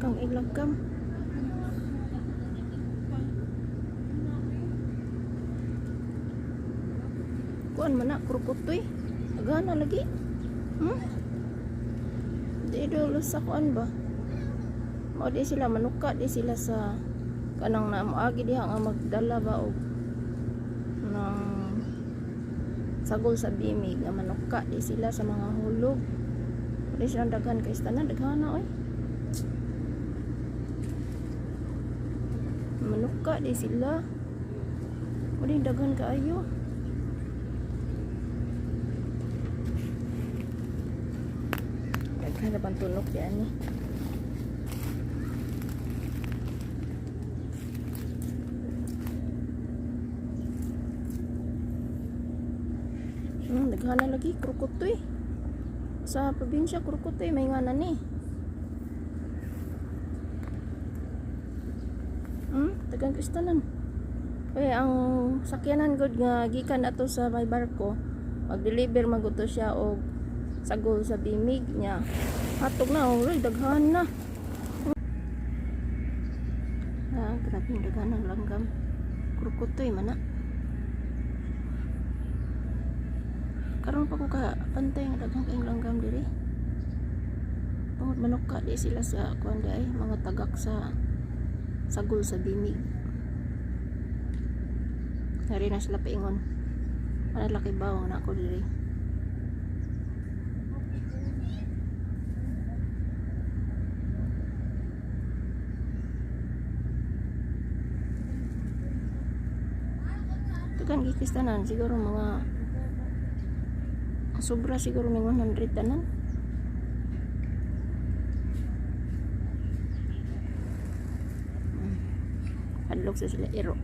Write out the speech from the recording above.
Daghang langgam. Kuan man na, krukutoy. Daghan na lagi. Di dolo sa kuan ba? Mao di sila manuka di sila sa kanang na moagi diha nga magdala ba og ng sagol sa bimig nga manuka di sila sa mga hulog. Di sila daghan kay tanan daghan na oy. Manuka di sila. Mao di daghan kaayo. Daghan na pantunok di ani. Daghan na lagi krukutoy. Sa probinsya, krukutoy may nga na ni. Daghang kristanan. Kaya ang sakyanan gud nga gikan ato sa may barko, mag-deliver maguto siya og sagol sa bimig niya. Hatog na, oh, daghan na. Ah, grabe ang daghan ng langgam. Krukutoy man na. Karon pa ko ka pantay nga daghan kayong langgam diri. Tungod manuka di sila sa kuan di ay mga tagak sa sagol sa bimig. Nari na sila paingon. Ano laki bawang na ako diri. Daghan gikis tanan, siguro mga sobra siguro ning 100 tanan. Hadlok sa sila iro.